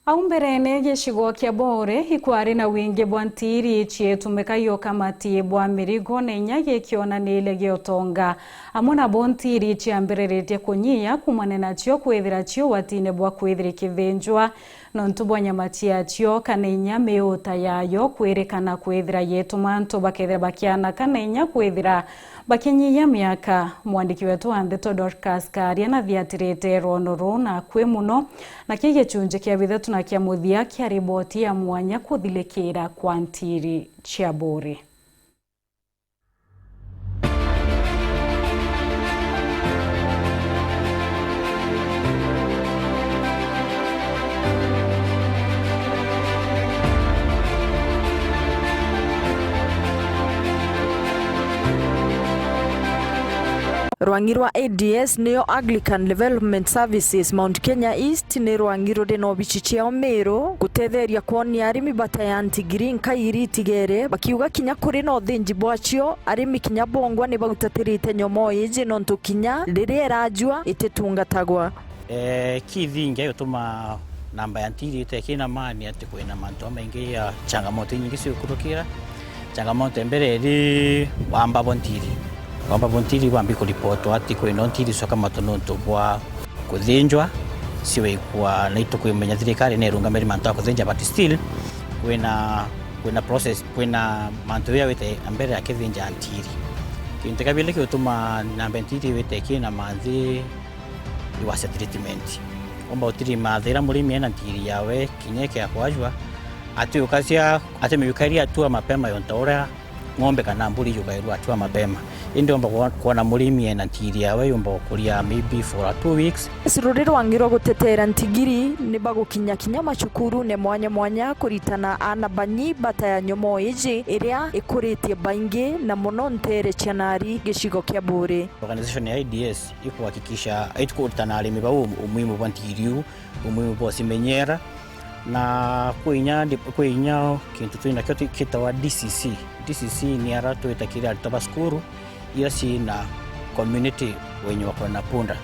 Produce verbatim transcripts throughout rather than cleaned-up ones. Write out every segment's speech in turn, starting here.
Au mberene, gicigo kia Bore ikwari na wingi bwa ntiri cietumika i ukamati bwa mirigo na inya gikionaniria gia utonga. Amwe nabo ntiri ciambiriritie kunyia kumania nacio kwithira cio ugwatine bwa kwithira ikithinjwa nontu bwa nyama ciacio kana inya miuta yayo kwirikana kwithira yituma antu bakethira bakiana kana inya kwithira bakinyia miaka. Mwandiki wetu wa ndeto Dorcas Karia nathiatirite rwono ruu na akui muno, na kii gicunji kia bithatu na kia muthia kia riboti ya mwanya kuthilikira kwa ntiri cia Bore. Rwang'i rwa A D S, niyo Anglican Development Services Mount Kenya East, ni rwang'i ruri na obici ciao Miru gutetheria kwonia arimi bata ya ntigiri nkai iria itigere, bakiuga kinya kuri na uthinji bwacio, arimi kinya bongwa ni bautatirite nyomoo iji nontu kinya riria irajua ititungatagwa. Eh, kii thingi gutuma namba ya ntiri itekina mani ati kwina mantu jamaingi ya changamoto inyingi ciukurukira. Changamoto ya mbere iri wamba bwa ntiri. Wamba bwa ntiri bwambi kuripotwa ati kwina ntiri cioka matu nontu bwa kuthinjwa, ciwikwa na itukwimenya thirikari ni irungamiri mantu ya kuthinja, but still kwina, kwina process, kwina mantu ya wite mbere ya kithinja ntiri. Kintu kia bili kiutuma namba ya ntiri wite kina manthi iwacia treatment. Omba utirima thira murimi ena ntiri yawe kinya ikia kwajua, atiukacia, atimiukaria atua mapema yonta uria ng'ombe kana mburi yugairua atua mapema. Indi omba kuo-, kuona murimi ena ntiri yawe yumba gukuria maybe for a two weeks. Ruri rwang'i rwa gutetera ntigiri ni bagukinya kinya macukurune mwanya mwanya kuritana ana banyi bata ya nyomoo iji iria ikuritie baingi na mono ntere cia nari gicigo kia Buri. Organization ya A D S ikuhakikisha, itukuritana arimi bau umuhimu bwa ntiri iu, umuhimu bwa cimenyera, na kwi inya ndi-, kwi inya kintu twinakio twi-, gitawa D C C. D C C ni ara twita kiri aritwa ba cukuru ira cina community wenye wako na punda.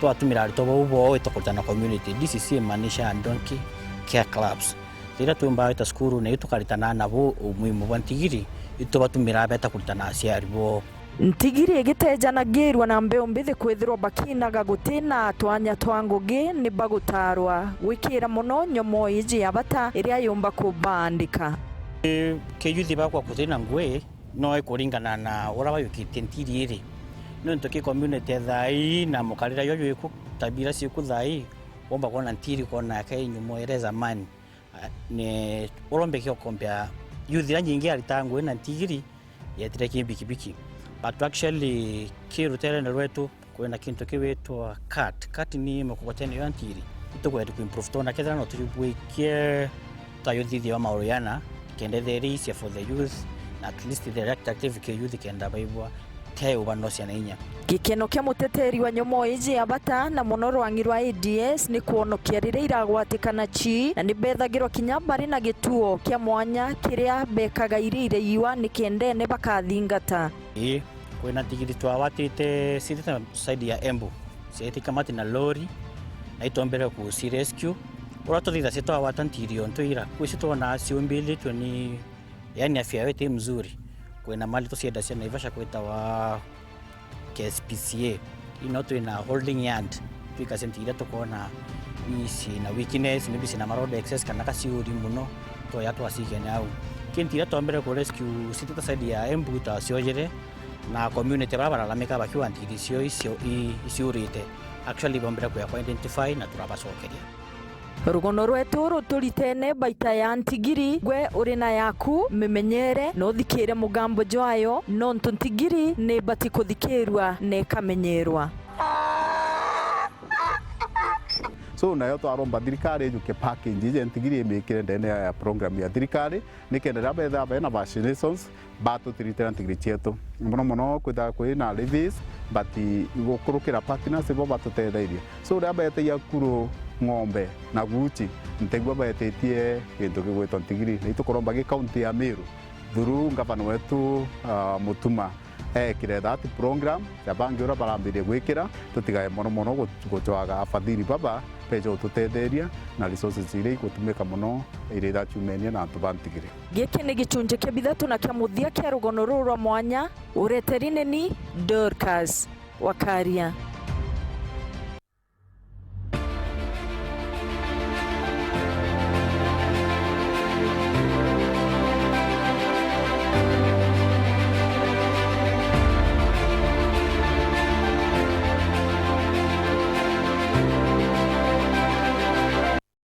Twatumira aritwa bau boo itukuritana community. D C C imaanisha Donkey Care Clubs. Riria twimba wita cukuru, na itukaritana nabo umuhimu bwa ntigiri, itubatumira beta kuritana aciari boo. Ntigiri igitejanagirua na mbeu mbithi kwithirwa bakinaga guti na twanya twa ngugi ni bagutarwa gwikira mono nyomoo iji ya bata iria yumba kubandika. Kiyuthi bakwa kuthina ngui no ikuringana na uria bayukitie ntiri iri. Nontu ki community thaa ii na mukarira yo jwiku, tabia iria ciku thaa ii, womba kwona ntiri kwona yake inyumo ire zamani. Ah, ni urombe kio kompea youth iria nyingi arita ngui na ntigiri yetire ki bikibiki. But actually, ki ruterene rwetu, kwina kintu kiwitwa cut. Cut ni mukokoteni ya ntiri. Itukwenda ku improve tona kethira no tuyubwikie twayuthithia wa mauru yana, kenda ethere easier for the youth, na at least the active ki youth kenda baibwa te ubanocia na inya. Gikeno kia muteteri wa nyomoo iji ya bata na mono rwang'i rwa A D S ni kwonokia riria iragwatikana ci, na ni bethagirwa kinya bari na gituo kia mwanya kiria bekaga iria iraiwa ni kenda ene bakathingata. Ii, kwina ntigiri twawatite citite side ya Embu, ciaitika mati na lori, na itombere ku ci rescue. Uria tuthithacia twawata ntiri ontu ira, kwi ci twonaa ciumbiritwe ni, yani afya yao iti mzuri. Kwina mali tuciendacia Naivasha kwitawa K S P C A. Ino twina holding yard, twikacia nti iria tukwona ni cina weakness, maybe cina maroad excess kana kaciuri muno, twoya twacikene au. Ki nti iria twombere ku rescue citite side ya Embu ta ciojere, na community bara baralamika bakiwa nti icio icio i-, iciurite. Actually, bombere kuya kwa identify na turabacokeria. Rugono rwetu ruturitene baita ya ntigiri, gwe uri na yaku mimenyere, na uthikire mugambo jwayo, nontu ntigiri ni ibati kuthikirua na ikamenyerwa. So, nayo twaromba thirikari ijuke package ije ntigiri imikire ndene ya program ya thirikari, nikenda riria betha bena vaccinations, batutiritira ntigiri cietu. Mono mono kwithaga kwi na levies, but gukurukira partners bo batutethairie. So, riria beetagia kuru ng'ombe na guchi, ntigua beetitie gintu gigwitwa ntigiri. Na itukuromba gi county ya Meru, through ngavana wetu, ah, Mutuma, ekire that program, ja bangi uria barambirie gwikira, tutigae mono mono gu-, gucwaga afadhili baba beja gututetheria na resources iria igutumika mono iria iraciumenia na antu ba ntigiri. Giki ni gicunji kia bithatu na kia muthia kia rugono ruru rwa mwanya. Ureteri ni ni Dorcas Wakaria.